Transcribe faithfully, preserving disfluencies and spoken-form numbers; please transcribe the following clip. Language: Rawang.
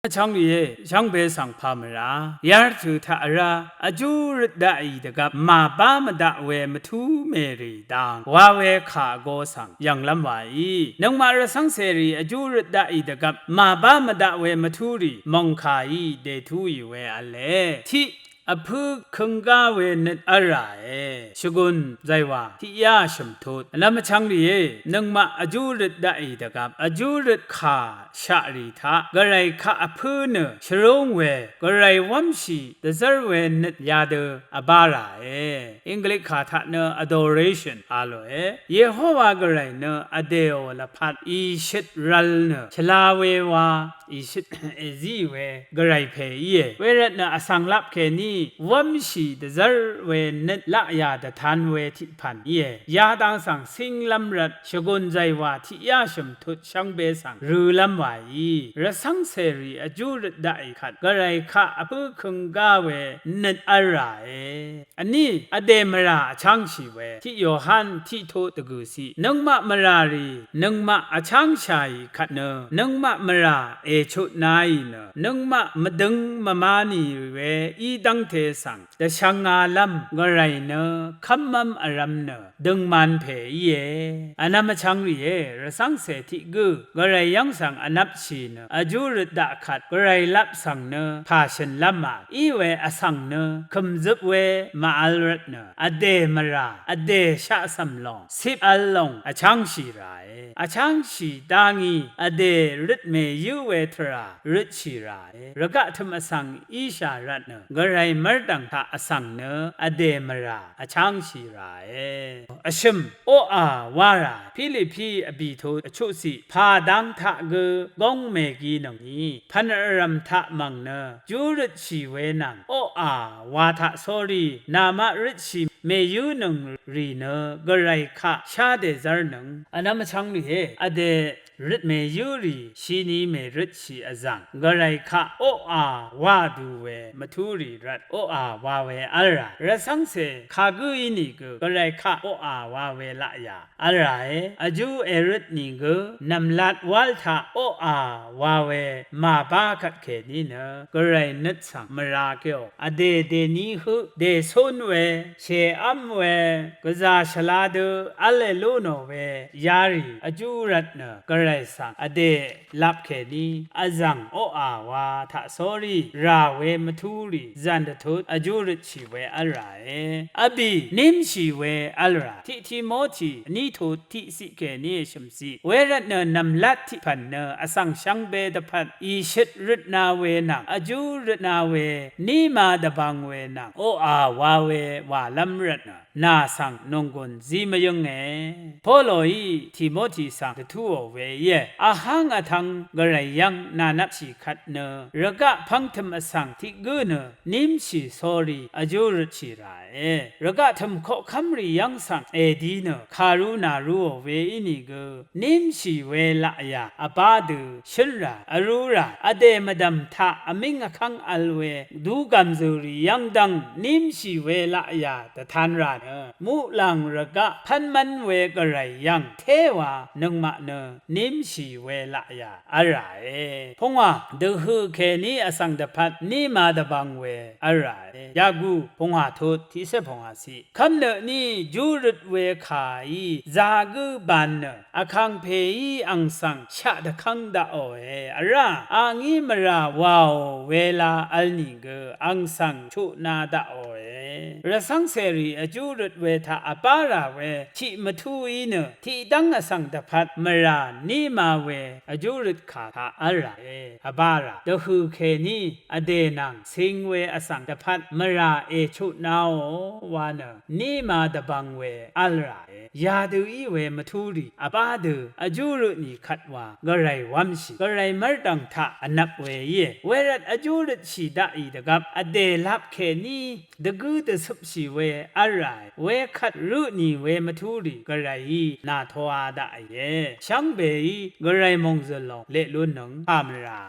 Vchvng rìé, shvngbe svng pà mvrà yartø̀ taq vrá vjú røt daqì dvgvp màbá mvdaq we mvtú mèrì dang wa we kà vgō svng yv̀nglv́m wàí. Nøngmaq rvcv́ngcèrì vjú røt daqì dvgvp màbá mvdaq we mvtúrì mòngkàí dètúì we v̄le. Tiq vpǿ køngá we nøt v́lràe. Shvgùn zàywà tiqyá vshø̀m tut vnvm vchvng rìé, nøngmaq vjú røt daqì dvgvp vjú røt kà shaqrì taq gvray kaq vpǿ nø shvrúng we gvray wv́mshì dvzv́r we nøt yadø vbá ràe. Inglik kà taq nø adoration a lòe. Yehowa gvray nø vdèò lvpat ìshøt rvl nø shvla we wa ìshøt èzí we gvray pè íe. Wervtnø vsvng lap kèní wv́mshì dvzv́r we nøt laqyà dvtan we tiqpv̀n íe. Yadang svng cínglv́m rvt shvgùn zàywà tiqyá shø̀m tut shvngbe svng rølv́m wàí. Rvcv́ngcèrì vjú røt daqì kvt gvray kaq vpǿ køngá we nøt v́lràe. Vní vdè mvrà vchángshì we tiq Yohan tiq tut dvgø̀ciq nøngmaq mvràrì nøngmaq vchángshàì kvt nø nøngmaq mvrà èchutnaì nø nøngmaq mvdøng mvmá nì we í dv́ngte svng dvshvngālv́m gvray nø kv́mv́m vrv̄m nø døngman pè íe. Vnvm vchvng rìé, rvcv́ngcè tiq gǿ gvray yv́ng svng vnvpshì nø vjú røt daq kvt gvray lap svng nø pà shø̀nlv́m a í we vsvng nø kø̀mzøp we màvl rvtnø vdè mvrà vdè shaqcv̀m lòng cip vl lòng vchángshì ràe. Vchángshì dá ngí vdè røt mèyǿ we tvrà røtshì ràe. Rvgaq tø̀m vsvng íshà rvtnø gvray mv́rdv̀ng taq vsvng nø vdè mvrà vchángshì ràe. Vshø̀m oqà wá rà Pilipi vbì tut vchuqciq pà dang taq gø góng mèginøngí pv̀n vrv̀m taq mv̀ng nø jú røtshì we nvng oqà wa taq sórí namaq røtshì mèyǿnøng rì nø gvray kaq shá dèzv́rnøng. Vnvm vchvng rìé, vdè røt mèyǿrì shini mèrøtshì vzv̀ng gvray kaq oqà wá dù we mvtúrì rvt oqà wa we v́lrà. Rvcv́ngcè kagǿ ínìgø gvray kaq oqà wa we laqyà v́lràe. Vjú èrøt nìgø nv̀mlat wál taq oqà wa we màbá kvtkèní nø gvray nøt svng mvrà kèò vdè dèní høq dècún we shèv́m we gvzà shvla dø v́l èlú nò we yarì vjú rvtnø gvray svng vdè lap kèní vzv̀ng oqà wa taq sórí rà we mvtúrì zv̀n dvtut vjú røtshì we v́lràe. Vbì nímshì we v́lrà tiq Timoti vní tut tiqciq kèní èshø̀mciq. Wervtnø nv̀mlat tiqpv̀n nø vsvng shvngbe dvpvt ìshøt røtna we nvng vjú røtna we níma dvbvng we nvng oqà wa we wàlv́m rvtnø nà svng nònggùn zí mvyǿnge. Poloí Timoti svng dvtúò we íe. Vháng vtv̄ng gvray yv́ng nànvpshì kvt nø rvgaq pv́ngtø̀m vsvng tiq gǿ nø nímshì sórí vjú røtshì ràe. Rvgaq tø̀m koqkv́mrì yv́ng svng èdi nø kàru nàruò we ínìgø nímshì we laqyà vbá dø shǿn rà vrú rà vdè mvdv̀m taq vmíng vkv́ng vl we dugv̀m zø̀rì yv́ng dv́ng nímshì we laqyà dvtan rà nø muqlàng rvgaq pv́nmv́n we gvray yv́ng téwa nøngmaq nø nímshì we laqyà v́lràe. Pungwà dvhø̀ kèní vsvng dvpvt níma dvbvng we v́lràe. Yaku pungwà tut tiqcé pungwàciq. Kv́mnø tní júrøt we kàí zagǿ ban nø vkàngpèí ang svng shaq dvkv́ng daqòe. Vrá a ngí mvrà wàò wela vl nìgø ang svng chutna daqòe. Rvcv́ngcèrì vjúrøt we taq vbá rà we tiq mvtúí nø tiqdv́ng vsvng dvpvt mvrà níma we vjúrøt kà taq v́lràe. Vbá rà dvhø̀ kèní vdè nvng cing we vsvng dvpvt mvrà èchutnaò wa nø níma dvbvng we v́lràe. Yadø í we mvtúrì vbá dø vjúrøtnì kvt wa gvray wv́mshì gvray mv́rdv̀ng taq vnvp we íe. Wervt vjúrøtshì daqì dvgvp vdè lap kèní dvgǿ dvcøpshì we v́lràe. Wekvt røtnì we mvtúrì gvrayí nà toa daqìe. Shvngbeí gvray mòngzø̀l lòng leq lunnøng pà mvrà